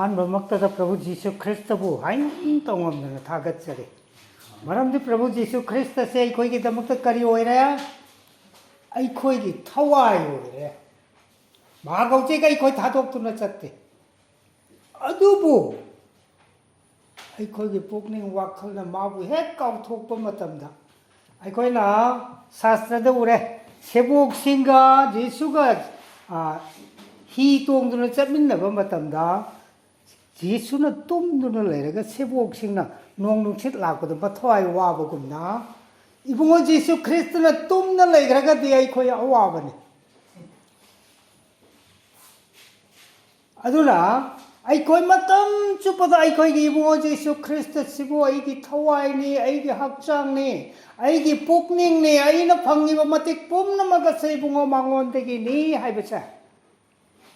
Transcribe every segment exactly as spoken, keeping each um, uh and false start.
ꯑꯍꯥꯟꯕꯃꯛꯇꯗ ꯄ꯭ꯔꯚꯨ ꯖꯤꯁꯨ ꯈ꯭ꯔꯤꯁꯇꯕꯨ ꯍꯥꯏꯅꯤꯡ ꯇꯧꯉꯝꯗꯅ ꯊꯥꯒꯠꯆꯔꯤ꯫ ꯃꯔꯝꯗꯤ ꯄ꯭ꯔꯚꯨ ꯖꯤꯁꯨ ꯈ꯭ꯔꯤꯁꯇꯁꯦ ꯑꯩꯈꯣꯏꯒꯤꯗꯃꯛꯇ ꯀꯔꯤ ꯑꯣꯏꯔꯦ? ꯑꯩꯈꯣꯏꯒꯤ ꯊꯋꯥꯏ ꯑꯣꯏꯔꯦ꯫ ꯃꯍꯥꯛ ꯍꯧꯖꯤꯛ ꯑꯩꯈꯣꯏ ꯊꯥꯗꯣꯛꯇꯨꯅ ꯆꯠꯇꯦ꯫ ꯑꯗꯨꯕꯨ ꯑꯩꯈꯣꯏꯒꯤ ꯄꯨꯛꯅꯤꯡ ꯋꯥꯈꯜꯅ ꯃꯥꯕꯨ ꯍꯦꯛ ꯀꯥꯎꯊꯣꯛꯄ ꯃꯇꯝꯗ, ꯑꯩꯈꯣꯏꯅ ꯁꯥꯁꯇ꯭ꯔꯗ ꯎꯔꯦ, ꯁꯦꯕꯣꯛꯁꯤꯡꯒ ꯖꯤꯁꯨꯒ, ꯑ, ꯍꯤ ꯇꯣꯡꯗꯨꯅ ꯆꯠꯃꯤꯟꯅꯕ ꯃꯇꯝꯗ, ꯖꯤꯁꯨꯅ ꯇꯨꯝꯗꯨꯅ ꯂꯩꯔꯒ ꯁꯦꯕꯣꯛꯁꯤꯡꯅ ꯅꯣꯡ ꯅꯨꯡꯁꯤꯠ ꯂꯥꯛꯄꯗ ꯃꯊ꯭ꯋꯥꯏ ꯋꯥꯕꯒꯨꯝꯅ, ꯏꯕꯨꯡꯉꯣ ꯖꯤꯁꯨ ꯈ꯭ꯔꯤꯁꯇꯅ ꯇꯨꯝꯅ ꯂꯩꯈ꯭ꯔꯒꯗꯤ ꯑꯩꯈꯣꯏ ꯑꯋꯥꯕꯅꯤ꯫ ꯑꯗꯨꯅ ꯑꯩꯈꯣꯏ ꯃꯇꯝ ꯆꯨꯞꯄꯗ ꯑꯩꯈꯣꯏꯒꯤ ꯏꯕꯨꯡꯉꯣ ꯖꯤꯁꯨ ꯈ꯭ꯔꯤꯁꯇꯁꯤꯕꯨ ꯑꯩꯒꯤ ꯊꯋꯥꯏꯅꯤ, ꯑꯩꯒꯤ ꯍꯛꯆꯥꯡꯅꯤ, ꯑꯩꯒꯤ ꯄꯨꯛꯅꯤꯡꯅꯤ, ꯑꯩꯅ ꯐꯪꯉꯤꯕ ꯃꯇꯤꯛ ꯄꯨꯝꯅꯃꯛ ꯑꯁꯦ ꯏꯕꯨꯡꯉꯣ ꯃꯉꯣꯟꯗꯒꯤꯅꯤ ꯍꯥꯏꯕꯁꯦ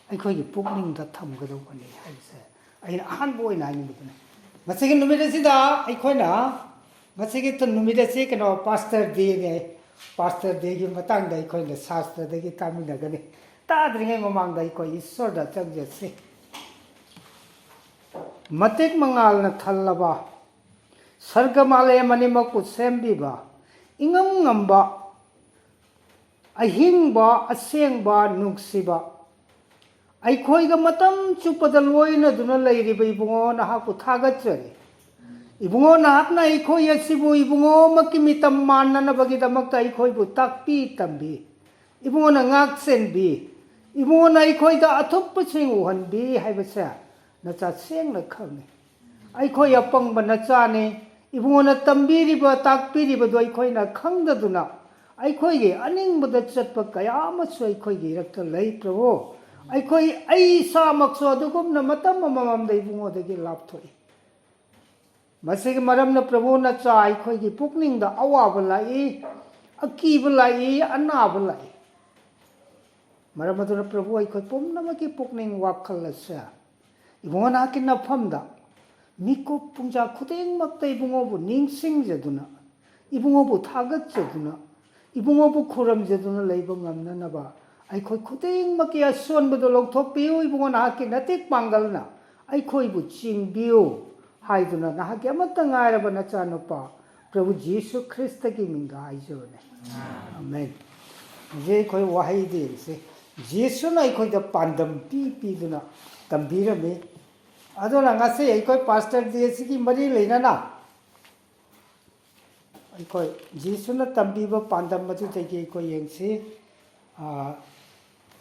ꯑꯩꯈꯣꯏꯒꯤ ꯄꯨꯛꯅꯤꯡꯗ ꯊꯝꯒꯗꯧꯕꯅꯤ ꯍꯥꯏꯕꯁꯦ ꯑꯩꯅ ꯑꯍꯥꯟꯕ ꯑꯣꯏꯅ ꯍꯥꯏꯅꯤꯡꯕꯗꯨꯅꯤ꯫ ꯉꯁꯤꯒꯤ ꯅꯨꯃꯤꯠ ꯑꯁꯤꯗ ꯑꯩꯈꯣꯏꯅ, ꯉꯁꯤꯒꯤ ꯇ-, ꯅꯨꯃꯤꯠ ꯑꯁꯤ ꯀꯩꯅꯣ, ꯄꯥꯁꯇꯔ ꯗꯦꯅꯦ꯫ ꯄꯥꯁꯇꯔ ꯗꯦꯒꯤ ꯃꯇꯥꯡꯗ ꯑꯩꯈꯣꯏꯅ ꯁꯥꯁꯇ꯭ꯔꯗꯒꯤ ꯇꯥꯃꯤꯟꯅꯒꯅꯤ꯫ ꯇꯥꯗ꯭ꯔꯤꯉꯩ ꯃꯃꯥꯡꯗ ꯑꯩꯈꯣꯏ ꯏꯁꯣꯔꯗ ꯆꯪꯖꯁꯤ꯫ ꯃꯇꯤꯛ ꯃꯉꯥꯜꯅ ꯊꯜꯂꯕ, ꯁꯔꯒ ꯃꯥꯂꯦꯝ ꯑꯅꯤꯃꯛꯄꯨ ꯁꯦꯝꯕꯤꯕ, ꯏꯉꯝ ꯉꯝꯕ, ꯑꯍꯤꯡꯕ, ꯑꯁꯦꯡꯕ, ꯅꯨꯡꯁꯤꯕ, ꯑꯩꯈꯣꯏꯒ ꯃꯇꯝ ꯆꯨꯞꯄꯗ ꯂꯣꯏꯅꯗꯨꯅ ꯂꯩꯔꯤꯕ ꯏꯕꯨꯡꯉꯣ, ꯅꯍꯥꯛꯄꯨ ꯊꯥꯒꯠꯆꯔꯤ꯫ ꯏꯕꯨꯡꯉꯣ, ꯅꯍꯥꯛꯅ ꯑꯩꯈꯣꯏ ꯑꯁꯤꯕꯨ ꯏꯕꯨꯡꯉꯣꯃꯛꯀꯤ ꯃꯤꯇꯝ ꯃꯥꯟꯅꯅꯕꯒꯤꯗꯃꯛꯇ ꯑꯩꯈꯣꯏꯕꯨ ꯇꯥꯛꯄꯤ ꯇꯝꯕꯤ, ꯏꯕꯨꯡꯉꯣꯅ ꯉꯥꯛ ꯁꯦꯟꯕꯤ, ꯏꯕꯨꯡꯉꯣꯅ ꯑꯩꯈꯣꯏꯗ ꯑꯊꯨꯞꯄꯁꯤꯡ ꯎꯍꯟꯕꯤ ꯍꯥꯏꯕꯁꯦ ꯅꯆꯥ ꯁꯦꯡꯅ ꯈꯪꯉꯤ꯫ ꯑꯩꯈꯣꯏ ꯑꯄꯪꯕ ꯅꯆꯥꯅꯤ꯫ ꯏꯕꯨꯡꯉꯣꯅ ꯇꯝꯕꯤꯔꯤꯕ, ꯇꯥꯛꯄꯤꯔꯤꯕꯗꯨ ꯑꯩꯈꯣꯏꯅ ꯈꯪꯗꯗꯨꯅ ꯑꯩꯈꯣꯏꯒꯤ ꯑꯅꯤꯡꯕꯗ ꯆꯠꯄ ꯀꯌꯥ ꯑꯃꯁꯨ ꯑꯩꯈꯣꯏꯒꯤ ꯏꯔꯛꯇ ꯂꯩ, ꯄ꯭ꯔꯚꯨ꯫ ꯑꯩꯈꯣꯏ, ꯑꯩ ꯏꯁꯥꯃꯛꯁꯨ ꯑꯗꯨꯒꯨꯝꯅ ꯃꯇꯝ ꯑꯃꯃꯝꯗ ꯏꯕꯨꯡꯉꯣꯗꯒꯤ ꯂꯥꯞꯊꯣꯛꯏ꯫ ꯃꯁꯤꯒꯤ ꯃꯔꯝꯅ, ꯄ꯭ꯔꯚꯨ, ꯅꯆꯥ ꯑꯩꯈꯣꯏꯒꯤ ꯄꯨꯛꯅꯤꯡꯗ ꯑꯋꯥꯕ ꯂꯥꯛꯏ, ꯑꯀꯤꯕ ꯂꯥꯛꯏ, ꯑꯅꯥꯕ ꯂꯥꯛꯏ꯫ ꯃꯔꯝ ꯑꯗꯨꯅ, ꯄ꯭ꯔꯚꯨ, ꯑꯩꯈꯣꯏ ꯄꯨꯝꯅꯃꯛꯀꯤ ꯄꯨꯛꯅꯤꯡ ꯋꯥꯈꯜ ꯑꯁꯦ ꯏꯕꯨꯡꯉꯣ ꯅꯍꯥꯛꯀꯤ ꯅꯐꯝꯗ ꯃꯤꯀꯨꯞ ꯄꯨꯡꯖꯥ ꯈꯨꯗꯤꯡꯃꯛꯇ ꯏꯕꯨꯡꯉꯣꯕꯨ ꯅꯤꯡꯁꯤꯡꯖꯗꯨꯅ, ꯏꯕꯨꯡꯉꯣꯕꯨ ꯊꯥꯒꯠꯆꯗꯨꯅ, ꯏꯕꯨꯡꯉꯣꯕꯨ ꯈꯨꯔꯨꯝꯖꯗꯨꯅ ꯂꯩꯕ ꯉꯝꯅꯅꯕ ꯑꯩꯈꯣꯏ ꯈꯨꯗꯤꯡꯃꯛꯀꯤ ꯑꯁꯣꯟꯕꯗꯨ ꯂꯧꯊꯣꯛꯄꯤꯌꯨ꯫ ꯏꯕꯨꯡꯉꯣ ꯅꯍꯥꯛꯀꯤ ꯅꯇꯤꯛ ꯄꯥꯡꯒꯜꯅ ꯑꯩꯈꯣꯏꯕꯨ ꯆꯤꯡꯕꯤꯌꯨ ꯍꯥꯏꯗꯨꯅ ꯅꯍꯥꯛꯀꯤ ꯑꯃꯠꯇ ꯉꯥꯏꯔꯕ ꯅꯆꯥꯅꯨꯄꯥ ꯄ꯭ꯔꯚꯨ ꯖꯤꯁꯨ ꯈ꯭ꯔꯤꯁꯇꯒꯤ ꯃꯤꯡꯗ ꯍꯥꯏꯖꯕꯅꯦ꯫ ꯑꯃꯦꯟ꯫ ꯍꯧꯖꯤꯛ ꯑꯩꯈꯣꯏ ꯋꯥꯍꯩꯗꯤ ꯌꯦꯡꯁꯤ꯫ ꯖꯤꯁꯨꯅ ꯑꯩꯈꯣꯏꯗ ꯄꯥꯟꯗꯝ ꯄꯤ ꯄꯤꯗꯨꯅ ꯇꯝꯕꯤꯔꯝꯃꯤ꯫ ꯑꯗꯨꯅ ꯉꯁꯤ ꯑꯩꯈꯣꯏ ꯄꯥꯁꯇꯔ ꯗꯦꯁꯤꯒꯤ ꯃꯔꯤ ꯂꯩꯅꯅ ꯑꯩꯈꯣꯏ ꯖꯤꯁꯨꯅ ꯇꯝꯕꯤꯕ ꯄꯥꯟꯗꯝ ꯑꯗꯨꯗꯒꯤ ꯑꯩꯈꯣꯏ ꯌꯦꯡꯁꯤ꯫ ꯑꯥ,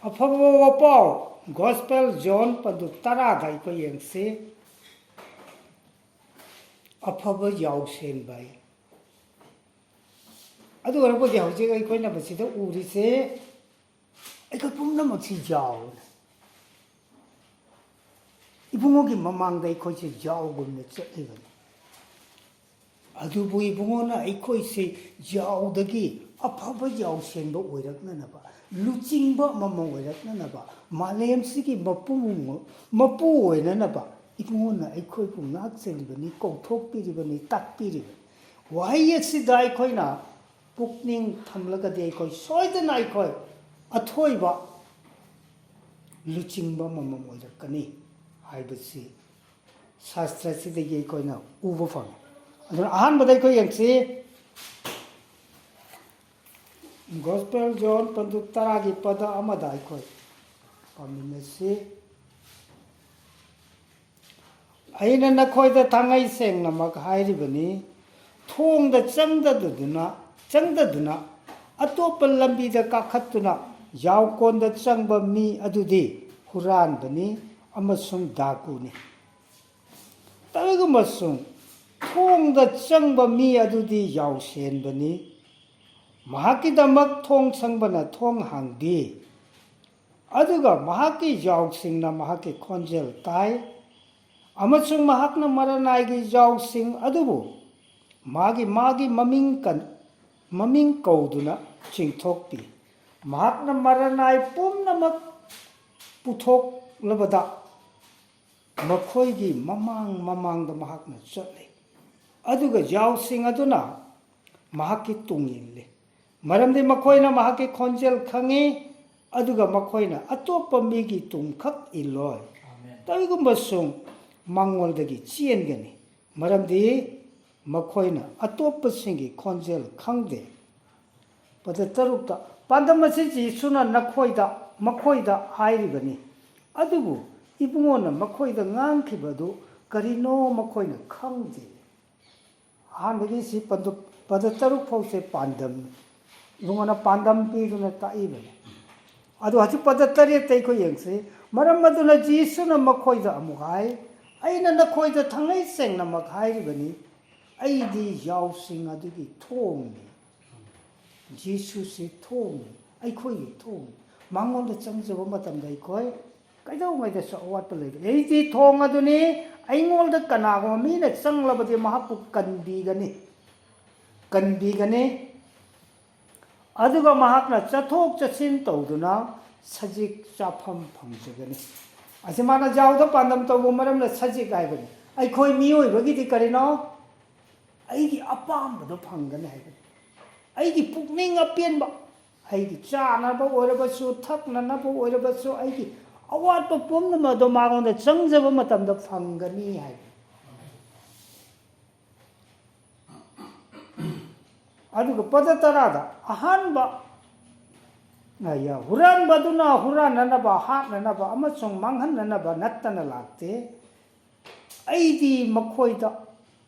ꯑꯐꯕ ꯋꯥꯄꯥꯎ, ꯒꯣꯁꯄꯦꯜ ꯖꯣꯟ ꯄꯟꯗꯨ ꯇꯔꯥꯗ ꯑꯩꯈꯣꯏ ꯌꯦꯡꯁꯤ꯫ ꯑꯐꯕ ꯌꯥꯎꯁꯦꯟꯕ ꯍꯥꯏ꯫ ꯑꯗꯨ ꯑꯣꯏꯔꯕꯗꯤ ꯍꯧꯖꯤꯛ ꯑꯩꯈꯣꯏꯅ ꯃꯁꯤꯗ ꯎꯔꯤꯁꯦ, ꯑꯩꯈꯣꯏ ꯄꯨꯝꯅꯃꯛꯁꯤ ꯌꯥꯎꯅ ꯏꯕꯨꯡꯉꯣꯒꯤ ꯃꯃꯥꯡꯗ ꯑꯩꯈꯣꯏꯁꯦ ꯌꯥꯎꯒꯨꯝꯅ ꯆꯠꯂꯤꯕꯅꯤ꯫ ꯑꯗꯨꯕꯨ ꯏꯕꯨꯡꯉꯣꯅ ꯑꯩꯈꯣꯏꯁꯦ ꯌꯥꯎꯗꯒꯤ ꯑꯐꯕ ꯌꯥꯎꯁꯦꯟꯕ ꯑꯣꯏꯔꯛꯅꯅꯕ, ꯂꯨꯆꯤꯡꯕ ꯑꯃꯃꯝ ꯑꯣꯏꯔꯛꯅꯅꯕ, ꯃꯥꯂꯦꯝꯁꯤꯒꯤ ꯃꯄꯨ, ꯃꯄꯨ ꯑꯣꯏꯅꯅꯕ ꯏꯕꯨꯡꯉꯣꯅ ꯑꯩꯈꯣꯏꯕꯨ ꯉꯥꯛꯆꯔꯤꯕꯅꯤ, ꯀꯧꯊꯣꯛꯄꯤꯔꯤꯕꯅꯤ, ꯇꯥꯛꯄꯤꯔꯤꯕꯅꯤ꯫ ꯋꯥꯍꯩ ꯑꯁꯤꯗ ꯑꯩꯈꯣꯏꯅ ꯄꯨꯛꯅꯤꯡ ꯊꯝꯂꯒꯗꯤ ꯑꯩꯈꯣꯏ ꯁꯣꯏꯗꯅ ꯑꯩꯈꯣꯏ ꯑꯊꯣꯏꯕ ꯂꯨꯆꯤꯡꯕ ꯑꯃꯃꯝ ꯑꯣꯏꯔꯛꯀꯅꯤ ꯍꯥꯏꯕꯁꯤ ꯁꯥꯁꯇ꯭ꯔꯁꯤꯗꯒꯤ ꯑꯩꯈꯣꯏꯅ ꯎꯕ ꯐꯪꯉꯤ꯫ ꯑꯗꯨꯅ ꯑꯍꯥꯟꯕꯗ ꯑꯩꯈꯣꯏ ꯌꯦꯡꯁꯤ, ꯒꯣꯁꯄꯦꯜ ꯖꯣꯟ ꯄꯟꯗꯨ ꯇꯔꯥꯒꯤ ꯄꯗ ꯑꯃꯗ ꯑꯩꯈꯣꯏ ꯄꯥꯃꯤꯟꯅꯁꯤ꯫ ꯑꯩꯅ ꯅꯈꯣꯏꯗ ꯊꯥꯡꯉꯩ ꯁꯦꯡꯅꯃꯛ ꯍꯥꯏꯔꯤꯕꯅꯤ, ꯊꯣꯡꯗ ꯆꯪꯗꯗꯨꯅ, ꯆꯪꯗꯗꯨꯅ ꯑꯇꯣꯞꯄ ꯂꯝꯕꯤꯗ ꯀꯥꯈꯠꯇꯨꯅ ꯌꯥꯎꯀꯣꯟꯗ ꯆꯪꯕ ꯃꯤ ꯑꯗꯨꯗꯤ ꯍꯨꯔꯥꯟꯕꯅꯤ ꯑꯃꯁꯨꯡ ꯗꯥꯀꯨꯅꯤ꯫ ꯇꯧꯏꯒꯨꯝꯕꯁꯨꯡ ꯊꯣꯡꯗ ꯆꯪꯕ ꯃꯤ ꯑꯗꯨꯗꯤ ꯌꯥꯎꯁꯦꯟꯕꯅꯤ꯫ ꯃꯍꯥꯛꯀꯤꯗꯃꯛ ꯊꯣꯡ ꯁꯪꯕꯅ ꯊꯣꯡ ꯍꯥꯡꯕꯤ, ꯑꯗꯨꯒ ꯃꯍꯥꯛꯀꯤ ꯌꯥꯎꯁꯤꯡꯅ ꯃꯍꯥꯛꯀꯤ ꯈꯣꯟꯖꯦꯜ ꯇꯥꯏ, ꯑꯃꯁꯨꯡ ꯃꯍꯥꯛꯅ ꯃꯔꯅꯥꯏꯒꯤ ꯌꯥꯎꯁꯤꯡ ꯑꯗꯨꯕꯨ ꯃꯥꯒꯤ, ꯃꯥꯒꯤ ꯃꯃꯤꯡ ꯀꯟ-, ꯃꯃꯤꯡ ꯀꯧꯗꯨꯅ ꯆꯤꯡꯊꯣꯛꯄꯤ꯫ ꯃꯍꯥꯛꯅ ꯃꯔꯅꯥꯏ ꯄꯨꯝꯅꯃꯛ ꯄꯨꯊꯣꯛꯂꯕꯗ ꯃꯈꯣꯏꯒꯤ ꯃꯃꯥꯡ ꯃꯃꯥꯡꯗ ꯃꯍꯥꯛꯅ ꯆꯠꯂꯤ꯫ ꯑꯗꯨꯒ ꯌꯥꯎꯁꯤꯡ ꯑꯗꯨꯅ ꯃꯍꯥꯛꯀꯤ ꯇꯨꯡ ꯏꯜꯂꯤ, ꯃꯔꯝꯗꯤ ꯃꯈꯣꯏꯅ ꯃꯍꯥꯛꯀꯤ ꯈꯣꯟꯖꯦꯜ ꯈꯪꯏ, ꯑꯗꯨꯒ ꯃꯈꯣꯏꯅ ꯑꯇꯣꯞꯄ ꯃꯤꯒꯤ ꯇꯨꯡꯈꯛ ꯏꯜꯂꯣꯏ꯫ ꯑꯥꯃꯦꯟ꯫ ꯀꯔꯤꯒꯨꯝꯕꯁꯨ ꯃꯉꯣꯟꯗꯒꯤ ꯆꯦꯟꯒꯅꯤ, ꯃꯔꯝꯗꯤ ꯃꯈꯣꯏꯅ ꯑꯇꯣꯞꯄꯁꯤꯡꯒꯤ ꯈꯣꯟꯖꯦꯜ ꯈꯪꯗꯦ꯫ ꯄꯗ ꯇꯔꯨꯛꯇ, "ꯄꯥꯟꯗꯝ ꯑꯁꯤ ꯖꯤꯁꯨꯅ ꯅꯈꯣꯏꯗ, ꯃꯈꯣꯏꯗ ꯍꯥꯏꯔꯤꯕꯅꯤ, ꯑꯗꯨꯕꯨ ꯏꯕꯨꯡꯉꯣꯅ ꯃꯈꯣꯏꯗ ꯉꯥꯡꯈꯤꯕꯗꯨ ꯀꯔꯤꯅꯣ ꯃꯈꯣꯏꯅ ꯈꯪꯗꯦ"꯫ ꯑꯍꯥꯟꯕꯒꯤ ꯁꯤ ꯄꯟꯗꯨ-, ꯄꯗ ꯇꯔꯨꯛ ꯐꯥꯎꯁꯦ ꯄꯥꯟꯗꯝꯅꯤ꯫ ꯏꯕꯨꯡꯉꯣꯅ ꯄꯥꯟꯗꯝ ꯄꯤꯗꯨꯅ ꯇꯥꯛꯏꯕꯅꯤ꯫ ꯑꯗꯨ ꯍꯧꯖꯤꯛ ꯄꯗ ꯇꯔꯦꯠꯇ ꯑꯩꯈꯣꯏ ꯌꯦꯡꯁꯤ꯫ "ꯃꯔꯝ ꯑꯗꯨꯅ ꯖꯤꯁꯨꯅ ꯃꯈꯣꯏꯗ ꯑꯃꯨꯛ ꯍꯥꯏ, ꯑꯩꯅ ꯅꯈꯣꯏꯗ ꯊꯥꯡꯉꯩ ꯁꯦꯡꯅꯃꯛ ꯍꯥꯏꯔꯤꯕꯅꯤ, ꯑꯩꯗꯤ ꯌꯥꯎꯁꯤꯡ ꯑꯗꯨꯒꯤ ꯊꯣꯡꯅꯤ"꯫ ꯖꯤꯁꯨꯁꯤ ꯊꯣꯡꯅꯤ, ꯑꯩꯈꯣꯏꯒꯤ ꯊꯣꯡꯅꯤ꯫ ꯃꯉꯣꯟꯗ ꯆꯪꯖꯕ ꯃꯇꯝꯗ ꯑꯩꯈꯣꯏ ꯀꯩꯗꯧꯉꯩꯗꯁꯨ ꯑꯋꯥꯠꯄ ꯂꯩꯔꯣꯏ꯫ "ꯑꯩꯗꯤ ꯊꯣꯡ ꯑꯗꯨꯅꯤ, ꯑꯩꯉꯣꯟꯗ ꯀꯅꯥꯒꯨꯝꯕ ꯃꯤꯅ ꯆꯪꯂꯕꯗꯤ ꯃꯍꯥꯛꯄꯨ ꯀꯟꯕꯤꯒꯅꯤ, ꯀꯟꯕꯤꯒꯅꯤ꯫ ꯑꯗꯨꯒ ꯃꯍꯥꯛꯅ ꯆꯠꯊꯣꯛ ꯆꯠꯁꯤꯟ ꯇꯧꯗꯨꯅ ꯁꯖꯤꯛ ꯆꯥꯐꯝ ꯐꯪꯖꯒꯅꯤ"꯫ ꯑꯁꯤ ꯃꯥꯅ ꯖꯥꯎꯗ ꯄꯥꯟꯗꯝ ꯇꯧꯕ ꯃꯔꯝꯅ ꯁꯖꯤꯛ ꯍꯥꯏꯕꯅꯤ꯫ ꯑꯩꯈꯣꯏ ꯃꯤꯑꯣꯏꯕꯒꯤꯗꯤ ꯀꯔꯤꯅꯣ? "ꯑꯩꯒꯤ ꯑꯄꯥꯝꯕꯗꯣ ꯐꯪꯒꯅꯤ" ꯍꯥꯏꯕꯅꯤ꯫ ꯑꯩꯒꯤ ꯄꯨꯛꯅꯤꯡ ꯑꯄꯦꯟꯕ, ꯑꯩꯒꯤ ꯆꯥꯅꯕ ꯑꯣꯏꯔꯕꯁꯨ, ꯊꯛꯅꯅꯕ ꯑꯣꯏꯔꯕꯁꯨ, ꯑꯩꯒꯤ ꯑꯋꯥꯠꯄ ꯄꯨꯝꯅꯃꯛ ꯑꯗꯣ ꯃꯉꯣꯟꯗ ꯆꯪꯖꯕ ꯃꯇꯝꯗ ꯐꯪꯒꯅꯤ ꯍꯥꯏꯕꯅꯤ꯫ ꯑꯗꯨꯒ ꯄꯗ ꯇꯔꯥꯗ, ꯑꯍꯥꯟꯕ, ꯑ, ꯌꯥ, "ꯍꯨꯔꯥꯟꯕꯗꯨꯅ ꯍꯨꯔꯥꯟꯅꯅꯕ, ꯍꯥꯠꯅꯅꯕ ꯑꯃꯁꯨꯡ ꯃꯥꯡꯍꯟꯅꯅꯕ ꯅꯠꯇꯅ ꯂꯥꯛꯇꯦ꯫ ꯑꯩꯗꯤ ꯃꯈꯣꯏꯗ,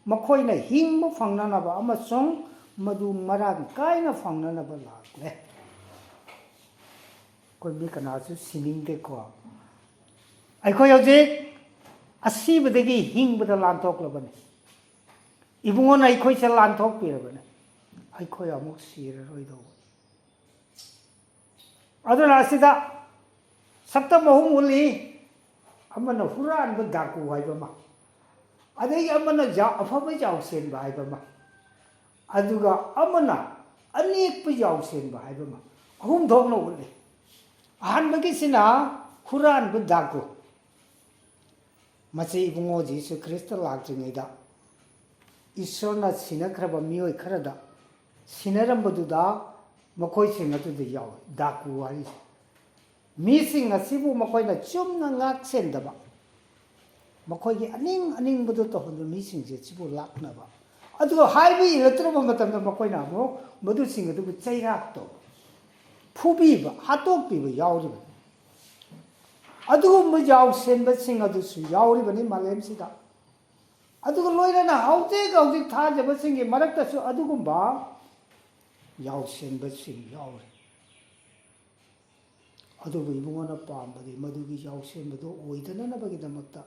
ꯃꯈꯣꯏꯅ ꯍꯤꯡꯕ ꯐꯪꯅꯅꯕ ꯑꯃꯁꯨꯡ ꯃꯗꯨ ꯃꯔꯥꯡ ꯀꯥꯏꯅ ꯐꯪꯅꯅꯕ ꯂꯥꯛꯂꯦ"꯫ ꯑꯩꯈꯣꯏ ꯃꯤ ꯀꯅꯥꯁꯨ ꯁꯤꯅꯤꯡꯗꯦꯀꯣ꯫ ꯑꯩꯈꯣꯏ ꯍꯧꯖꯤꯛ ꯑꯁꯤꯕꯗꯒꯤ ꯍꯤꯡꯕꯗ ꯂꯥꯟꯊꯣꯛꯂꯕꯅꯤ꯫ ꯏꯕꯨꯡꯉꯣꯅ ꯑꯩꯈꯣꯏꯁꯦ ꯂꯥꯟꯊꯣꯛꯄꯤꯔꯕꯅꯤ꯫ ꯑꯩꯈꯣꯏ ꯑꯃꯨꯛ ꯁꯤꯔꯔꯣꯏꯗꯧꯕ꯫ ꯑꯗꯨꯅ ꯑꯁꯤꯗ ꯁꯛꯇꯝ ꯑꯍꯨꯝ ꯎꯠꯂꯤ꯫ ꯑꯃꯅ ꯍꯨꯔꯥꯟꯕ ꯗꯥꯀꯨ ꯍꯥꯏꯕ ꯑꯃ, ꯑꯗꯒꯤ ꯑꯃꯅ ꯌꯥ-, ꯑꯐꯕ ꯌꯥꯎꯁꯦꯟꯕ ꯍꯥꯏꯕ ꯑꯃ, ꯑꯗꯨꯒ ꯑꯃꯅ ꯑꯅꯦꯛꯄ ꯌꯥꯎꯁꯦꯟꯕ ꯍꯥꯏꯕ ꯑꯃ, ꯑꯍꯨꯝ ꯊꯣꯛꯅ ꯎꯠꯂꯤ꯫ ꯑꯍꯥꯟꯕꯒꯤꯁꯤꯅ ꯍꯨꯔꯥꯟꯕ ꯗꯥꯀꯨ꯫ ꯃꯁꯤ ꯏꯕꯨꯡꯉꯣ ꯖꯤꯁꯨ ꯈ꯭ꯔꯤꯁꯇ ꯂꯥꯛꯇ꯭ꯔꯤꯉꯩꯗ ꯏꯁꯣꯔꯅ ꯁꯤꯟꯅꯈ꯭ꯔꯕ ꯃꯤꯑꯣꯏ ꯈꯔꯗ ꯁꯤꯟꯅꯔꯝꯕꯗꯨꯗ ꯃꯈꯣꯏꯁꯤꯡ ꯑꯗꯨꯗ ꯌꯥꯎꯏ, ꯗꯥꯀꯨ ꯍꯥꯏꯔꯤꯁꯦ꯫ ꯃꯤꯁꯤꯡ ꯑꯁꯤꯕꯨ ꯃꯈꯣꯏꯅ ꯆꯨꯝꯅ ꯉꯥꯛ ꯁꯦꯟꯗꯕ, ꯃꯈꯣꯏꯒꯤ ꯑꯅꯤꯡ ꯑꯅꯤꯡꯕꯗꯣ ꯇꯧꯍꯟꯕ ꯃꯤꯁꯤꯡꯁꯦ ꯁꯤꯕꯨ ꯂꯥꯛꯅꯕ꯫ ꯑꯗꯨꯒ ꯍꯥꯏꯕ ꯏꯜꯂꯛꯇ꯭ꯔꯕ ꯃꯇꯝꯗ ꯃꯈꯣꯏꯅ ꯑꯃꯨꯛ ꯃꯗꯨꯁꯤꯡ ꯑꯗꯨꯕꯨ ꯆꯩꯔꯥꯛ ꯇꯧꯕ, ꯐꯨꯕꯤꯕ, ꯍꯥꯠꯇꯣꯛꯄꯤꯕ ꯌꯥꯎꯔꯤꯕꯅꯤ꯫ ꯑꯗꯨꯒꯨꯝꯕ ꯌꯥꯎꯁꯦꯟꯕꯁꯤꯡ ꯑꯗꯨꯁꯨ ꯌꯥꯎꯔꯤꯕꯅꯤ ꯃꯥꯂꯦꯝꯁꯤꯗ꯫ ꯑꯗꯨꯒ ꯂꯣꯏꯅꯅ ꯍꯧꯖꯤꯛ ꯍꯧꯖꯤꯛ ꯊꯥꯖꯕꯁꯤꯡꯒꯤ ꯃꯔꯛꯇꯁꯨ ꯑꯗꯨꯒꯨꯝꯕ ꯌꯥꯎꯁꯦꯟꯕꯁꯤꯡ ꯌꯥꯎꯔꯤ꯫ ꯑꯗꯨꯕꯨ ꯏꯕꯨꯡꯉꯣꯅ ꯄꯥꯝꯕꯗꯤ ꯃꯗꯨꯒꯤ ꯌꯥꯎꯁꯦꯟꯕꯗꯨ ꯑꯣꯏꯗꯅꯅꯕꯒꯤꯗꯃꯛꯇ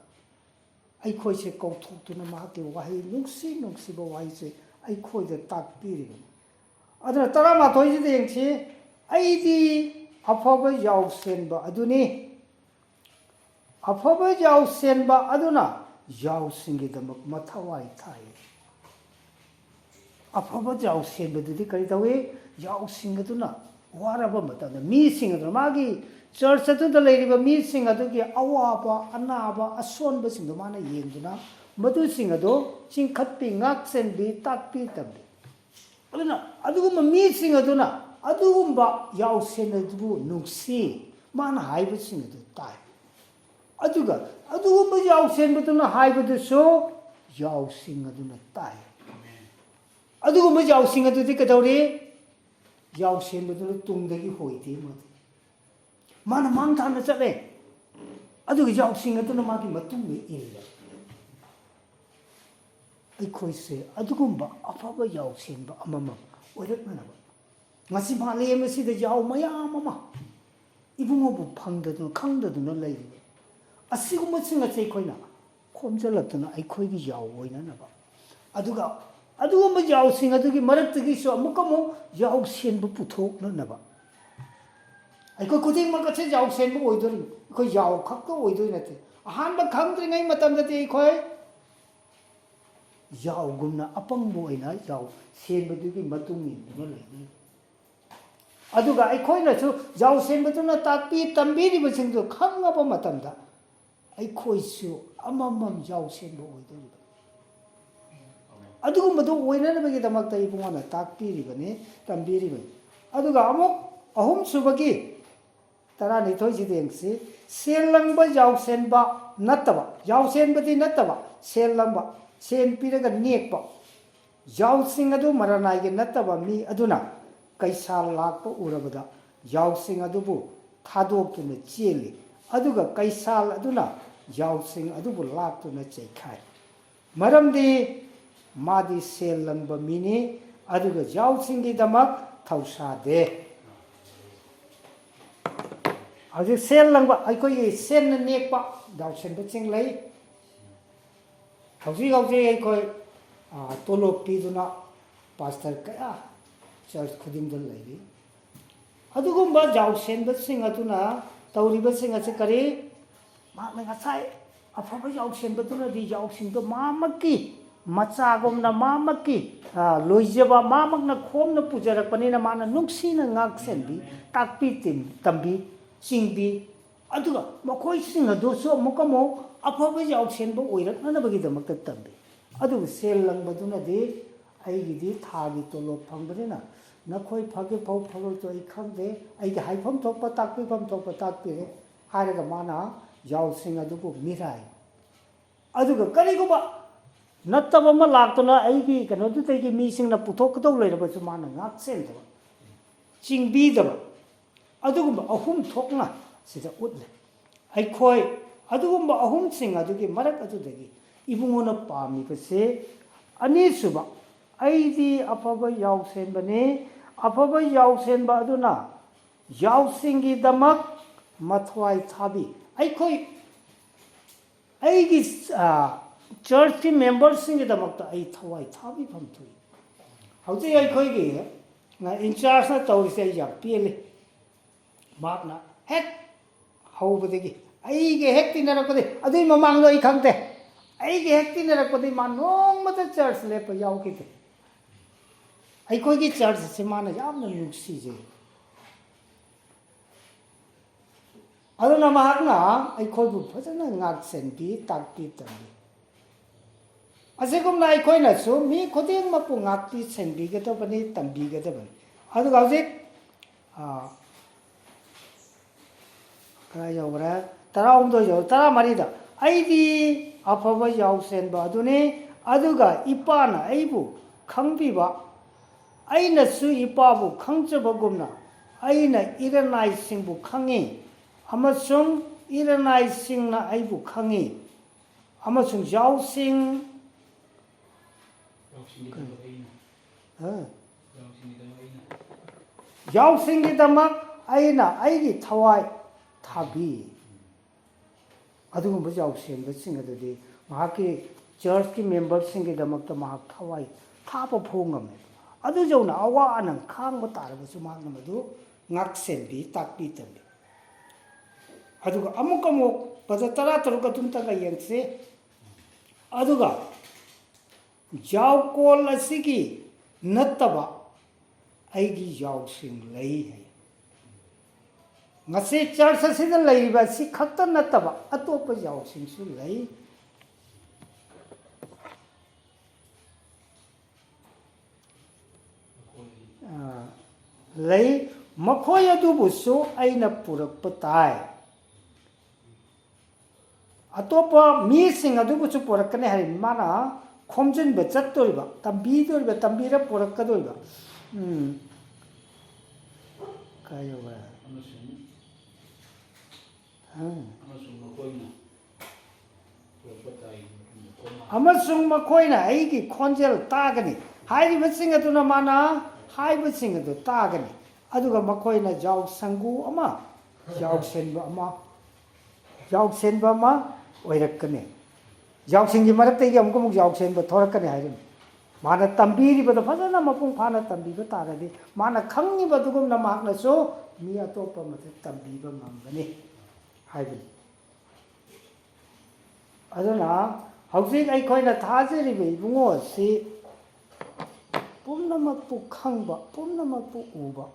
ꯑꯩꯈꯣꯏꯁꯦ ꯀꯧꯊꯣꯛꯇꯨꯅ ꯃꯍꯥꯛꯀꯤ ꯋꯥꯍꯩ, ꯅꯨꯡꯁꯤ ꯅꯨꯡꯁꯤꯕ ꯋꯥꯍꯩꯁꯦ ꯑꯩꯈꯣꯏꯗ ꯇꯥꯛꯄꯤꯔꯤꯕꯅꯤ꯫ ꯑꯗꯨꯅ ꯇꯔꯥꯃꯥꯊꯣꯏꯁꯤꯗ ꯌꯦꯡꯁꯤ, "ꯑꯩꯗꯤ ꯑꯐꯕ ꯌꯥꯎꯁꯦꯟꯕ ꯑꯗꯨꯅꯤ꯫ ꯑꯐꯕ ꯌꯥꯎꯁꯦꯟꯕ ꯑꯗꯨꯅ ꯌꯥꯎꯁꯤꯡꯒꯤꯗꯃꯛ ꯃꯊꯧꯋꯥꯏ ꯊꯥꯏ"꯫ ꯑꯐꯕ ꯌꯥꯎꯁꯦꯟꯕꯗꯨꯗꯤ ꯀꯔꯤ ꯇꯧꯏ? ꯌꯥꯎꯁꯤꯡ ꯑꯗꯨꯅ ꯋꯥꯔꯕ ꯃꯇꯝꯗ ꯃꯤꯁꯤꯡ ꯑꯗꯨꯅ, ꯃꯥꯒꯤ ꯆꯔꯆ ꯑꯗꯨꯗ ꯂꯩꯔꯤꯕ ꯃꯤꯁꯤꯡ ꯑꯗꯨꯒꯤ ꯑꯋꯥꯕ, ꯑꯅꯥꯕ, ꯑꯁꯣꯟꯕꯁꯤꯡꯗꯨ ꯃꯥꯅ ꯌꯦꯡꯗꯨꯅ ꯃꯗꯨꯁꯤꯡ ꯑꯗꯨ ꯆꯤꯡꯈꯠꯄꯤ, ꯉꯥꯛꯁꯦꯟꯕꯤ, ꯇꯥꯛꯄꯤ ꯇꯝꯕꯤ꯫ ꯑꯗꯨꯅ ꯑꯗꯨꯒꯨꯝꯕ ꯃꯤꯁꯤꯡ ꯑꯗꯨꯅ ꯑꯗꯨꯒꯨꯝꯕ ꯌꯥꯎꯁꯦꯟ ꯑꯗꯨꯕꯨ ꯅꯨꯡꯁꯤ, ꯃꯥꯅ ꯍꯥꯏꯕꯁꯤꯡ ꯑꯗꯨ ꯇꯥꯏ꯫ ꯑꯗꯨꯒ ꯑꯗꯨꯒꯨꯝꯕ ꯌꯥꯎꯁꯦꯟꯕꯗꯨꯅ ꯍꯥꯏꯕꯗꯨꯁꯨ ꯌꯥꯎꯁꯤꯡ ꯑꯗꯨꯅ ꯇꯥꯏ꯫ ꯑꯗꯨꯒꯨꯝꯕ ꯌꯥꯎꯁꯤꯡ ꯑꯗꯨꯗꯤ ꯀꯩꯗꯧꯔꯤ? ꯌꯥꯎꯁꯦꯟꯕꯗꯨꯅ ꯇꯨꯡꯗꯒꯤ ꯍꯣꯏꯗꯦ ꯃꯥꯗꯤ꯫ ꯃꯥꯅ ꯃꯥꯡ ꯊꯥꯅ ꯆꯠꯂꯦ꯫ ꯑꯗꯨꯒ ꯌꯥꯎꯁꯤꯡ ꯑꯗꯨꯅ ꯃꯥꯒꯤ ꯃꯇꯨꯡꯗ ꯏꯜꯂꯦ꯫ ꯑꯩꯈꯣꯏꯁꯦ ꯑꯗꯨꯒꯨꯝꯕ ꯑꯐꯕ ꯌꯥꯎꯁꯦꯟꯕ ꯑꯃꯃꯝ ꯑꯣꯏꯔꯛꯅꯅꯕ꯫ ꯉꯁꯤ ꯃꯥꯂꯦꯝ ꯑꯁꯤꯗ ꯌꯥꯎ ꯃꯌꯥꯝ ꯑꯃ ꯏꯕꯨꯡꯉꯣꯕꯨ ꯐꯪꯗꯗꯨꯅ, ꯈꯪꯗꯗꯨꯅ ꯂꯩꯔꯤꯕ ꯑꯁꯤꯒꯨꯝꯕꯁꯤꯡ ꯑꯁꯤ ꯑꯩꯈꯣꯏꯅ ꯈꯣꯝꯖꯤꯜꯂꯛꯇꯨꯅ ꯑꯩꯈꯣꯏꯒꯤ ꯌꯥꯎ ꯑꯣꯏꯅꯅꯕ, ꯑꯗꯨꯒ ꯑꯗꯨꯒꯨꯝꯕ ꯌꯥꯎꯁꯤꯡ ꯑꯗꯨꯒꯤ ꯃꯔꯛꯇꯒꯤꯁꯨ ꯑꯃꯨꯛꯀ ꯑꯃꯨꯛ ꯌꯥꯎꯁꯦꯟꯕ ꯄꯨꯊꯣꯛꯅꯅꯕ꯫ ꯑꯩꯈꯣꯏ ꯈꯨꯗꯤꯡꯃꯛ ꯑꯁꯤ ꯌꯥꯎꯁꯦꯟꯕ ꯑꯣꯏꯗꯣꯔꯤꯕꯅꯤ꯫ ꯑꯩꯈꯣꯏ ꯌꯥꯎ ꯈꯛꯇ ꯑꯣꯏꯗꯣꯏ ꯅꯠꯇꯦ꯫ ꯑꯍꯥꯟꯕ ꯈꯪꯗ꯭ꯔꯤꯉꯩ ꯃꯇꯝꯗꯗꯤ ꯑꯩꯈꯣꯏ ꯌꯥꯎꯒꯨꯝꯅ ꯑꯄꯪꯕ ꯑꯣꯏꯅ ꯌꯥꯎ ꯁꯦꯟꯕꯗꯨꯒꯤ ꯃꯇꯨꯡ ꯏꯟꯗꯨꯅ ꯂꯩꯅꯤ꯫ ꯑꯗꯨꯒ ꯑꯩꯈꯣꯏꯅꯁꯨ ꯌꯥꯎ ꯁꯦꯟꯕꯗꯨꯅ ꯇꯥꯛꯄꯤ ꯇꯝꯕꯤꯔꯤꯕꯁꯤꯡꯗꯨ ꯈꯪꯉꯕ ꯃꯇꯝꯗ ꯑꯩꯈꯣꯏꯁꯨ ꯑꯃꯃꯝ ꯌꯥꯎ ꯁꯦꯟꯕ ꯑꯣꯏꯗꯣꯔꯤꯕꯅꯤ꯫ ꯑꯗꯨꯒꯨꯝꯕꯗꯨ ꯑꯣꯏꯅꯅꯕꯒꯤꯗꯃꯛꯇ ꯏꯕꯨꯡꯉꯣꯅ ꯇꯥꯛꯄꯤꯔꯤꯕꯅꯤ, ꯇꯝꯕꯤꯔꯤꯕꯅꯤ꯫ ꯑꯗꯨꯒ ꯑꯃꯨꯛ ꯑꯍꯨꯝꯁꯨꯕꯒꯤ ꯇꯔꯥꯅꯤꯊꯣꯏꯁꯤꯗ ꯌꯦꯡꯁꯤ꯫ ꯁꯦꯜ ꯂꯪꯕ ꯌꯥꯎꯁꯦꯟꯕ ꯅꯠꯇꯕ, ꯌꯥꯎꯁꯦꯟꯕꯗꯤ ꯅꯠꯇꯕ, ꯁꯦꯜ ꯂꯪꯕ, ꯁꯦꯟ ꯄꯤꯔꯒ ꯅꯦꯛꯄ ꯌꯥꯎꯁꯤꯡ ꯑꯗꯨ ꯃꯔꯅꯥꯏꯒꯤ ꯅꯠꯇꯕ ꯃꯤ ꯑꯗꯨꯅ ꯀꯩꯁꯥꯜ ꯂꯥꯛꯄ ꯎꯔꯕꯗ ꯌꯥꯎꯁꯤꯡ ꯑꯗꯨꯕꯨ ꯊꯥꯗꯣꯛꯇꯨꯅ ꯆꯦꯜꯂꯤ꯫ ꯑꯗꯨꯒ ꯀꯩꯁꯥꯜ ꯑꯗꯨꯅ ꯌꯥꯎꯁꯤꯡ ꯑꯗꯨꯕꯨ ꯂꯥꯛꯇꯨꯅ ꯆꯩꯈꯥꯏ꯫ ꯃꯔꯝꯗꯤ ꯃꯥꯗꯤ ꯁꯦꯜ ꯂꯪꯕ ꯃꯤꯅꯤ, ꯑꯗꯨꯒ ꯌꯥꯎꯁꯤꯡꯒꯤꯗꯃꯛ ꯊꯧꯁꯥꯗꯦ꯫ ꯍꯧꯖꯤꯛ ꯁꯦꯜ ꯂꯪꯕ, ꯑꯩꯈꯣꯏꯒꯤ ꯁꯦꯟꯅ ꯅꯦꯛꯄ ꯌꯥꯎꯁꯦꯟꯕꯁꯤꯡ ꯂꯩ꯫ ꯍꯧꯖꯤꯛ ꯍꯧꯖꯤꯛ ꯑꯩꯈꯣꯏ, ꯑ, ꯇꯣꯂꯣꯞ ꯄꯤꯗꯨꯅ ꯄꯥꯁꯇꯔ ꯀꯌꯥ ꯆꯔꯆ ꯈꯨꯗꯤꯡꯗ ꯂꯩꯔꯤ꯫ ꯑꯗꯨꯒꯨꯝꯕ ꯌꯥꯎꯁꯦꯟꯕꯁꯤꯡ ꯑꯗꯨꯅ ꯇꯧꯔꯤꯕꯁꯤꯡ ꯑꯁꯤ ꯀꯔꯤ? ꯃꯍꯥꯛꯅ ꯉꯁꯥꯏ ꯑꯐꯕ ꯌꯥꯎꯁꯦꯟꯕꯗꯨꯅꯗꯤ ꯌꯥꯎꯁꯤꯡꯗꯣ ꯃꯥꯃꯛꯀꯤ ꯃꯆꯥꯒꯨꯝꯅ, ꯃꯥꯃꯛꯀꯤ, ꯑ, ꯂꯣꯏꯖꯕ, ꯃꯥꯃꯛꯅ ꯈꯣꯝꯅ ꯄꯨꯖꯔꯛꯄꯅꯤꯅ ꯃꯥꯅ ꯅꯨꯡꯁꯤꯅ ꯉꯥꯛꯁꯦꯟꯕꯤ, ꯇꯥꯛꯄꯤ ꯇꯤꯝ-, ꯇꯝꯕꯤ, ꯆꯤꯡꯕꯤ, ꯑꯗꯨꯒ ꯃꯈꯣꯏꯁꯤꯡ ꯑꯗꯨꯁꯨ ꯑꯃꯨꯛ ꯑꯃꯨꯛ ꯑꯐꯕ ꯌꯥꯎꯁꯦꯟꯕ ꯑꯣꯏꯔꯛꯅꯅꯕꯒꯤꯗꯃꯛꯇ ꯇꯝꯕꯤ꯫ ꯑꯗꯨꯕꯨ ꯁꯦꯜ ꯂꯪꯕꯗꯨꯅꯗꯤ ꯑꯩꯒꯤꯗꯤ ꯊꯥꯒꯤ ꯇꯣꯂꯣꯞ ꯐꯪꯕꯅꯤꯅ ꯅꯈꯣꯏ ꯐꯒꯦ ꯐꯧ ꯐꯔꯣꯏꯗꯣ ꯑꯩ ꯈꯪꯗꯦ, ꯑꯩꯒꯤ ꯍꯥꯏꯐꯝ ꯊꯣꯛꯄ ꯇꯥꯛꯄꯤꯐꯝ ꯊꯣꯛꯄ ꯇꯥꯛꯄꯤꯔꯦ ꯍꯥꯏꯔꯒ ꯃꯥꯅ ꯌꯥꯎꯁꯤꯡ ꯑꯗꯨꯕꯨ ꯃꯤꯔꯥꯏ꯫ ꯑꯗꯨꯒ ꯀꯔꯤꯒꯨꯝꯕ ꯅꯠꯇꯕ ꯑꯃ ꯂꯥꯛꯇꯨꯅ ꯑꯩꯒꯤ ꯀꯩꯅꯣꯗꯨꯗꯒꯤ ꯃꯤꯁꯤꯡꯅ ꯄꯨꯊꯣꯛꯀꯗꯧ ꯂꯩꯔꯕꯁꯨ ꯃꯥꯅ ꯉꯥꯛꯁꯦꯟꯗꯕ, ꯆꯤꯡꯕꯤꯗꯕ, ꯑꯗꯨꯒꯨꯝꯕ ꯑꯍꯨꯝ ꯊꯣꯛꯅ ꯁꯤꯗ ꯎꯠꯂꯦ꯫ ꯑꯩꯈꯣꯏ ꯑꯗꯨꯒꯨꯝꯕ ꯑꯍꯨꯝꯁꯤꯡ ꯑꯗꯨꯒꯤ ꯃꯔꯛ ꯑꯗꯨꯗꯒꯤ ꯏꯕꯨꯡꯉꯣꯅ ꯄꯥꯝꯃꯤꯕꯁꯦ ꯑꯅꯤꯁꯨꯕ, ꯑꯩꯗꯤ ꯑꯐꯕ ꯌꯥꯎꯁꯦꯟꯕꯅꯤ, ꯑꯐꯕ ꯌꯥꯎꯁꯦꯟꯕ ꯑꯗꯨꯅ ꯌꯥꯎꯁꯤꯡꯒꯤꯗꯃꯛ ꯃꯊ꯭ꯋꯥꯏ ꯊꯥꯕꯤ꯫ ꯑꯩꯈꯣꯏ, ꯑꯩꯒꯤ, ꯑ, ꯆꯔꯆꯀꯤ ꯃꯦꯝꯕꯔꯁꯤꯡꯒꯤꯗꯃꯛꯇ ꯑꯩ ꯊꯋꯥꯏ ꯊꯥꯕꯤꯐꯝ ꯊꯣꯛꯏ꯫ ꯍꯧꯖꯤꯛ ꯑꯩꯈꯣꯏꯒꯤ, ꯑ, ꯏꯟꯆꯥꯔꯖꯅ ꯇꯧꯔꯤꯁꯦ ꯑꯩ ꯌꯥꯝ ꯄꯦꯜꯂꯤ꯫ ꯃꯍꯥꯛꯅ ꯍꯦꯛ ꯍꯧꯕꯗꯒꯤ, ꯑꯩꯒ ꯍꯦꯛ ꯇꯤꯟꯅꯔꯛꯄꯗꯒꯤ, ꯑꯗꯨꯏ ꯃꯃꯥꯡꯗꯣ ꯑꯩ ꯈꯪꯗꯦ, ꯑꯩꯒ ꯍꯦꯛ ꯇꯤꯟꯅꯔꯛꯄꯗꯒꯤ ꯃꯥ ꯅꯣꯡꯃꯇ ꯆꯔꯆ ꯂꯦꯞꯄ ꯌꯥꯎꯈꯤꯗꯦ꯫ ꯑꯩꯈꯣꯏꯒꯤ ꯆꯔꯆ ꯑꯁꯤ ꯃꯥꯅ ꯌꯥꯝꯅ ꯅꯨꯡꯁꯤꯖꯩ꯫ ꯑꯗꯨꯅ ꯃꯍꯥꯛꯅ ꯑꯩꯈꯣꯏꯕꯨ ꯐꯖꯅ ꯉꯥꯛ ꯁꯦꯟꯕꯤ, ꯇꯥꯛꯄꯤ ꯇꯝꯕꯤ꯫ ꯑꯁꯤꯒꯨꯝꯅ ꯑꯩꯈꯣꯏꯅꯁꯨ ꯃꯤ ꯈꯨꯗꯤꯡꯃꯛꯄꯨ ꯉꯥꯛꯄꯤ ꯁꯦꯟꯕꯤꯒꯗꯕꯅꯤ, ꯇꯝꯕꯤꯒꯗꯕꯅꯤ꯫ ꯑꯗꯨꯒ ꯍꯧꯖꯤꯛ, ꯑ, ꯀꯗꯥꯏ ꯌꯧꯈ꯭ꯔꯦ? ꯇꯔꯥꯍꯨꯝꯗꯣꯏ ꯌꯧ, ꯇꯔꯥꯃꯔꯤꯗ, "ꯑꯩꯗꯤ ꯑꯐꯕ ꯌꯥꯎꯁꯦꯟꯕ ꯑꯗꯨꯅꯤ, ꯑꯗꯨꯒ ꯏꯄꯥꯅ ꯑꯩꯕꯨ ꯈꯪꯕꯤꯕ, ꯑꯩꯅꯁꯨ ꯏꯄꯥꯕꯨ ꯈꯪꯖꯕꯒꯨꯝꯅ ꯑꯩꯅ ꯏꯔꯅꯥꯏꯁꯤꯡꯕꯨ ꯈꯪꯉꯤ, ꯑꯃꯁꯨꯡ ꯏꯔꯅꯥꯏꯁꯤꯡꯅ ꯑꯩꯕꯨ ꯈꯪꯉꯤ, ꯑꯃꯁꯨꯡ ꯌꯥꯎꯁꯤꯡ ꯌꯥꯎꯁꯤꯡꯒꯤꯗꯃꯛ ꯑꯩꯅ ꯑ? ꯌꯥꯎꯁꯤꯡꯒꯤꯗꯃꯛ ꯑꯩꯅ ꯌꯥꯎꯁꯤꯡꯒꯤꯗꯃꯛ ꯑꯩꯅ ꯑꯩꯒꯤ ꯊꯋꯥꯏ ꯊꯥꯕꯤ"꯫ ꯑꯗꯨꯒꯨꯝꯕ ꯌꯥꯎꯁꯦꯟꯕꯁꯤꯡ ꯑꯗꯨꯗꯤ ꯃꯍꯥꯛꯀꯤ ꯆꯔꯆꯀꯤ ꯃꯦꯝꯕꯔꯁꯤꯡꯒꯤꯗꯃꯛꯇ ꯃꯍꯥꯛ ꯊꯋꯥꯏ ꯊꯥꯕ ꯐꯥꯎ ꯉꯝꯃꯦ꯫ ꯑꯗꯨ ꯌꯧꯅ ꯑꯋꯥ ꯑꯅꯪ ꯈꯥꯡꯕ ꯇꯥꯔꯕꯁꯨ ꯃꯍꯥꯛꯅ ꯃꯗꯨ ꯉꯥꯛꯁꯦꯟꯕꯤ, ꯇꯥꯛꯄꯤ ꯇꯝꯕꯤ꯫ ꯑꯗꯨꯒ ꯑꯃꯨꯛ ꯑꯃꯨꯛ ꯕ꯭ꯔꯗꯔ ꯇꯔꯥꯇꯔꯨꯛ ꯑꯗꯨꯝꯇꯒ ꯌꯦꯡꯁꯤ꯫ ꯑꯗꯨꯒ ꯌꯥꯎꯀꯣꯜ ꯑꯁꯤꯒꯤ ꯅꯠꯇꯕ ꯑꯩꯒꯤ ꯌꯥꯎꯁꯤꯡ ꯂꯩ ꯍꯥꯏ꯫ ꯉꯁꯤ ꯆꯔꯆ ꯑꯁꯤꯗ ꯂꯩꯔꯤꯕ ꯑꯁꯤ ꯈꯛꯇ ꯅꯠꯇꯕ ꯑꯇꯣꯞꯄ ꯌꯥꯎꯁꯤꯡꯁꯨ ꯂꯩ꯫ ꯑꯥ, ꯂꯩ꯫ ꯃꯈꯣꯏ ꯑꯗꯨꯕꯨꯁꯨ ꯑꯩꯅ ꯄꯨꯔꯛꯄ ꯇꯥꯏ꯫ ꯑꯇꯣꯞꯄ ꯃꯤꯁꯤꯡ ꯑꯗꯨꯕꯨꯁꯨ ꯄꯨꯔꯛꯀꯅꯤ ꯍꯥꯏꯔꯤ꯫ ꯃꯥꯅ ꯈꯣꯝꯖꯤꯟꯕ ꯆꯠꯇꯣꯔꯤꯕ, ꯇꯝꯕꯤꯗꯣꯔꯤꯕ, ꯇꯝꯕꯤꯔ ꯄꯨꯔꯛꯀꯗꯣꯔꯤꯕ꯫ ꯎꯝ꯫ ꯀꯥꯏ ꯌꯧꯈ꯭ꯔꯦ? ꯑꯃꯁꯨꯡ ꯑꯥ꯫ ꯑꯃꯁꯨꯡ ꯃꯈꯣꯏꯅ ꯄꯨꯔꯛꯄ ꯇꯥꯏ꯫ ꯑꯃꯁꯨꯡ ꯃꯈꯣꯏꯅ ꯑꯩꯒꯤ ꯈꯣꯟꯖꯦꯜ ꯇꯥꯒꯅꯤ꯫ ꯍꯥꯏꯔꯤꯕꯁꯤꯡ ꯑꯗꯨꯅ ꯃꯥꯅ ꯍꯥꯏꯕꯁꯤꯡ ꯑꯗꯨ ꯇꯥꯒꯅꯤ꯫ ꯑꯗꯨꯒ ꯃꯈꯣꯏꯅ ꯌꯥꯎꯁꯪꯒꯨ ꯑꯃ, ꯌꯥꯎꯁꯦꯟꯕ ꯑꯃ, ꯌꯥꯎꯁꯦꯟꯕ ꯑꯃ ꯑꯣꯏꯔꯛꯀꯅꯤ꯫ ꯌꯥꯎꯁꯤꯡꯒꯤ ꯃꯔꯛꯇꯒꯤ ꯑꯃꯨꯛ ꯑꯃꯨꯛ ꯌꯥꯎꯁꯦꯟꯕ ꯊꯣꯔꯛꯀꯅꯤ ꯍꯥꯏꯔꯤꯕꯅꯤ꯫ ꯃꯥꯅ ꯇꯝꯕꯤꯔꯤꯕꯗꯣ ꯐꯖꯅ ꯃꯄꯨꯡ ꯐꯥꯅ ꯇꯝꯕꯤꯕ ꯇꯥꯔꯗꯤ, ꯃꯥꯅ ꯈꯪꯉꯤꯕ ꯑꯗꯨꯒꯨꯝꯅ ꯃꯍꯥꯛꯅꯁꯨ ꯃꯤ ꯑꯇꯣꯞꯄ ꯑꯃꯗ ꯇꯝꯕꯤꯕ ꯉꯝꯒꯅꯤ ꯍꯥꯏꯕꯅꯤ꯫ ꯑꯗꯨꯅ ꯍꯧꯖꯤꯛ ꯑꯩꯈꯣꯏꯅ ꯊꯥꯖꯔꯤꯕ ꯏꯕꯨꯡꯉꯣ ꯑꯁꯤ ꯄꯨꯝꯅꯃꯛꯄꯨ ꯈꯪꯕ, ꯄꯨꯝꯅꯃꯛꯄꯨ ꯎꯕ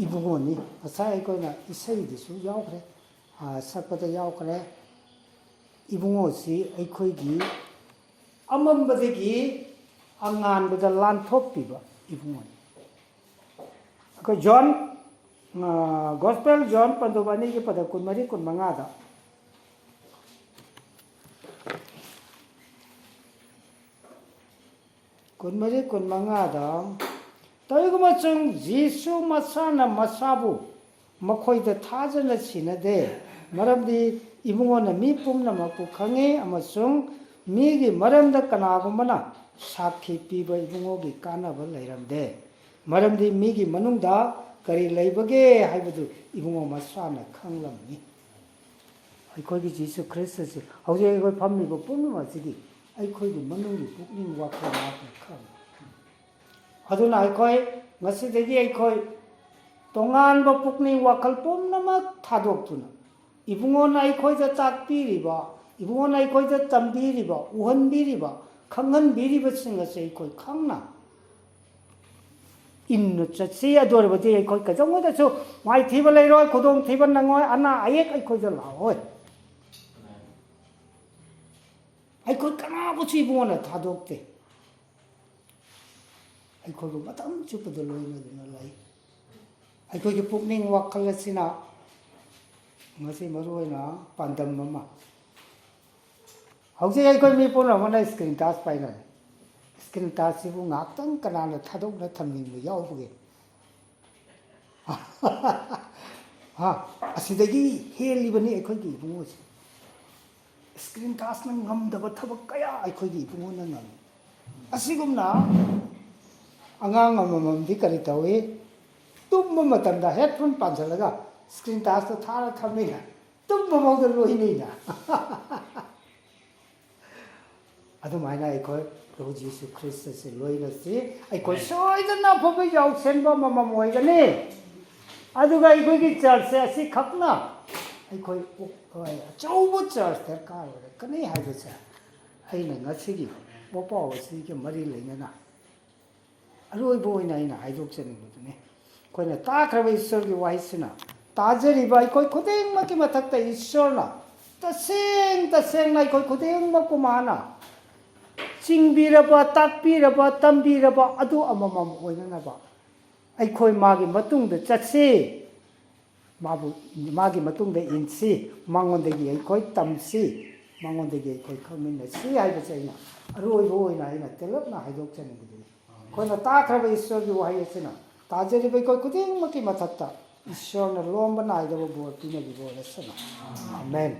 ꯏꯕꯨꯡꯉꯣꯅꯤ꯫ ꯉꯁꯥꯏ ꯑꯩꯈꯣꯏꯅ ꯏꯁꯩꯗꯁꯨ ꯌꯥꯎꯈ꯭ꯔꯦ, ꯑꯥ, ꯁꯛꯄꯗ ꯌꯥꯎꯈ꯭ꯔꯦ꯫ ꯏꯕꯨꯡꯉꯣꯁꯤ ꯑꯩꯈꯣꯏꯒꯤ ꯑꯃꯝꯕꯗꯒꯤ ꯑꯉꯥꯟꯕꯗ ꯂꯥꯟꯊꯣꯛꯄꯤꯕ ꯏꯕꯨꯡꯉꯣꯅꯤ꯫ ꯑꯩꯈꯣꯏ ꯖꯣꯟ ꯑ, Gospel John ꯄꯟꯗꯨꯞ ꯑꯅꯤꯒꯤ ꯄꯗ ꯀꯨꯟꯃꯔꯤ, ꯀꯨꯟꯃꯉꯥꯗ꯫ ꯀꯨꯟꯃꯔꯤ, ꯀꯨꯟꯃꯉꯥꯗ, "ꯇꯧꯏꯒꯨꯝꯕꯁꯨꯡ ꯖꯤꯁꯨ ꯃꯁꯥꯅ ꯃꯁꯥꯕꯨ ꯃꯈꯣꯏꯗ ꯊꯥꯖꯅ ꯁꯤꯟꯅꯗꯦ, ꯃꯔꯝꯗꯤ ꯏꯕꯨꯡꯉꯣꯅ ꯃꯤ ꯄꯨꯝꯅꯃꯛꯄꯨ ꯈꯪꯉꯤ, ꯑꯃꯁꯨꯡ ꯃꯤꯒꯤ ꯃꯔꯝꯗ ꯀꯅꯥꯒꯨꯝꯕꯅ ꯁꯥꯈꯤ ꯄꯤꯕ ꯏꯕꯨꯡꯉꯣꯒꯤ ꯀꯥꯟꯅꯕ ꯂꯩꯔꯝꯗꯦ, ꯃꯔꯝꯗꯤ ꯃꯤꯒꯤ ꯃꯅꯨꯡꯗ ꯀꯔꯤ ꯂꯩꯕꯒꯦ ꯍꯥꯏꯕꯗꯨ ꯏꯕꯨꯡꯉꯣ ꯃꯁꯥꯅ ꯈꯪꯂꯝꯃꯤ꯫" ꯑꯩꯈꯣꯏꯒꯤ ꯖꯤꯁꯨ ꯈ꯭ꯔꯤꯁꯇꯁꯦ ꯍꯧꯖꯤꯛ ꯑꯩꯈꯣꯏ ꯐꯝꯃꯤꯕ ꯄꯨꯝꯅꯃꯛ ꯑꯁꯤꯗꯤ ꯑꯩꯈꯣꯏꯒꯤ ꯃꯅꯨꯡꯒꯤ ꯄꯨꯛꯅꯤꯡ ꯋꯥꯈꯜ ꯃꯍꯥꯛꯅ ꯈꯪꯉꯤ꯫ ꯑꯗꯨꯅ ꯑꯩꯈꯣꯏ ꯉꯁꯤꯗꯒꯤ ꯑꯩꯈꯣꯏ ꯇꯣꯉꯥꯟꯕ ꯄꯨꯛꯅꯤꯡ ꯋꯥꯈꯜ ꯄꯨꯝꯅꯃꯛ ꯊꯥꯗꯣꯛꯇꯨꯅ, ꯏꯕꯨꯡꯉꯣꯅ ꯑꯩꯈꯣꯏꯗ ꯇꯥꯛꯄꯤꯔꯤꯕ, ꯏꯕꯨꯡꯉꯣꯅ ꯑꯩꯈꯣꯏꯗ ꯇꯝꯕꯤꯔꯤꯕ, ꯎꯍꯟꯕꯤꯔꯤꯕ, ꯈꯪꯍꯟꯕꯤꯔꯤꯕꯁꯤꯡ ꯑꯁꯤ ꯑꯩꯈꯣꯏ ꯈꯪꯅ ꯏꯟꯅ ꯆꯠꯁꯤ꯫ ꯑꯗꯨ ꯑꯣꯏꯔꯕꯗꯤ ꯑꯩꯈꯣꯏ ꯀꯩꯗꯧꯉꯩꯗꯁꯨ ꯃꯥꯏꯊꯤꯕ ꯂꯩꯔꯣꯏ, ꯈꯨꯗꯣꯡꯊꯤꯕ ꯅꯪꯉꯣꯏ, ꯑꯅꯥ ꯑꯌꯦꯛ ꯑꯩꯈꯣꯏꯗ ꯂꯥꯛꯑꯣꯏ꯫ ꯑꯩꯈꯣꯏ ꯀꯅꯥꯕꯨꯁꯨ ꯏꯕꯨꯡꯉꯣꯅ ꯊꯥꯗꯣꯛꯇꯦ꯫ ꯑꯩꯈꯣꯏꯕꯨ ꯃꯇꯝ ꯆꯨꯞꯄꯗ ꯂꯣꯏꯅꯗꯨꯅ ꯂꯩ꯫ ꯑꯩꯈꯣꯏꯒꯤ ꯄꯨꯛꯅꯤꯡ ꯋꯥꯈꯜ ꯑꯁꯤꯅ ꯉꯁꯤ ꯃꯔꯨ ꯑꯣꯏꯅ ꯄꯥꯟꯗꯝ ꯑꯃ, ꯍꯧꯖꯤꯛ ꯑꯩꯈꯣꯏ ꯃꯤ ꯄꯨꯝꯅꯃꯛꯅ screen touch ꯄꯥꯏꯅꯔꯦ꯫ Screen touchꯁꯤꯕꯨ ꯉꯥꯏꯍꯥꯛꯇꯪ ꯀꯅꯥꯅ ꯊꯥꯗꯣꯛꯅ ꯊꯝꯅꯤꯡꯕ ꯌꯥꯎꯕꯒꯦ? ꯍꯥ? ꯑꯁꯤꯗꯒꯤ ꯍꯦꯜꯂꯤꯕꯅꯤ ꯑꯩꯈꯣꯏꯒꯤ ꯏꯕꯨꯡꯉꯣꯁꯦ꯫ Screen touchꯅ ꯉꯝꯗꯕ ꯊꯕꯛ ꯀꯌꯥ ꯑꯩꯈꯣꯏꯒꯤ ꯏꯕꯨꯡꯉꯣꯅ ꯉꯝꯃꯤ꯫ ꯑꯁꯤꯒꯨꯝꯅ ꯑꯉꯥꯡ ꯑꯃꯃꯝꯗꯤ ꯀꯔꯤ ꯇꯧꯏ? ꯇꯨꯝꯕ ꯃꯇꯝꯗ headphone ꯄꯥꯟꯁꯤꯜꯂꯒ screen touchꯇ ꯊꯥꯔ ꯊꯝꯃꯤꯅ ꯇꯨꯝꯕ ꯐꯥꯎꯗ ꯂꯣꯏꯅꯩꯅ꯫ ꯑꯗꯨꯃꯥꯏꯅ ꯑꯩꯈꯣꯏ ꯄ꯭ꯔꯚꯨ ꯖꯤꯁꯨ ꯈ꯭ꯔꯤꯁꯇꯁꯦ ꯂꯣꯏꯅꯁꯤ꯫ ꯑꯩꯈꯣꯏ ꯑꯃꯦꯟ꯫ ꯁꯣꯏꯗꯅ ꯑꯐꯕ ꯌꯥꯎꯁꯦꯟꯕ ꯑꯃꯃꯝ ꯑꯣꯏꯒꯅꯤ꯫ ꯑꯗꯨꯒ ꯑꯩꯈꯣꯏꯒꯤ churchꯁꯦ ꯑꯁꯤꯈꯛꯅ ꯑꯩꯈꯣꯏ ꯄꯨꯛ-, ꯑꯆꯧꯕ church ꯗꯔꯀꯥꯔ ꯑꯣꯏꯔꯛꯀꯅꯤ ꯍꯥꯏꯕꯁꯦ ꯑꯩꯅ ꯉꯁꯤꯒꯤ ꯋꯥꯄꯥꯎ ꯑꯁꯤꯒ ꯃꯔꯤ ꯂꯩꯅꯅ ꯑꯔꯣꯏꯕ ꯑꯣꯏꯅ ꯑꯩꯅ ꯍꯥꯏꯗꯣꯛꯆꯅꯤꯡꯕꯗꯨꯅꯤ꯫ ꯑꯩꯈꯣꯏꯅ ꯇꯥꯈ꯭ꯔꯕ ꯏꯁꯣꯔꯒꯤ ꯋꯥꯍꯩꯁꯤꯅ ꯇꯥꯖꯔꯤꯕ ꯑꯩꯈꯣꯏ ꯈꯨꯗꯤꯡꯃꯛꯀꯤ ꯃꯊꯛꯇ ꯏꯁꯣꯔꯅ ꯇꯁꯦꯡ ꯇꯁꯦꯡꯅ ꯑꯩꯈꯣꯏ ꯈꯨꯗꯤꯡꯃꯛꯄꯨ ꯃꯥꯅ ꯆꯤꯡꯕꯤꯔꯕ, ꯇꯥꯛꯄꯤꯔꯕ, ꯇꯝꯕꯤꯔꯕ ꯑꯗꯨ ꯑꯃꯃꯝ ꯑꯣꯏꯅꯅꯕ ꯑꯩꯈꯣꯏ ꯃꯥꯒꯤ ꯃꯇꯨꯡꯗ ꯆꯠꯁꯤ꯫ ꯃꯥꯕꯨ, ꯃꯥꯒꯤ ꯃꯇꯨꯡꯗ ꯏꯟꯁꯤ, ꯃꯉꯣꯟꯗꯒꯤ ꯑꯩꯈꯣꯏ ꯇꯝꯁꯤ, ꯃꯉꯣꯟꯗꯒꯤ ꯑꯩꯈꯣꯏ ꯈꯪꯃꯤꯟꯅꯁꯤ ꯍꯥꯏꯕꯁꯦ ꯑꯩꯅ ꯑꯔꯣꯏꯕ ꯑꯣꯏꯅ ꯑꯩꯅ ꯇꯦꯜꯂꯞꯅ ꯍꯥꯏꯗꯣꯛꯆꯅꯤꯡꯕꯗꯨꯅꯤ꯫ ꯑꯩꯈꯣꯏꯅ ꯇꯥꯈ꯭ꯔꯕ ꯏꯁꯣꯔꯒꯤ ꯋꯥꯍꯩ ꯑꯁꯤꯅ ꯇꯥꯖꯔꯤꯕ ꯑꯩꯈꯣꯏ ꯈꯨꯗꯤꯡꯃꯛꯀꯤ ꯃꯊꯛꯇ ꯏꯁꯣꯔꯅ ꯂꯣꯝꯕ ꯅꯥꯏꯗꯕ ꯕꯣꯔ ꯄꯤꯅꯕꯤꯕ ꯑꯣꯏꯔꯁꯅꯨ꯫ ꯑꯃꯦꯟ꯫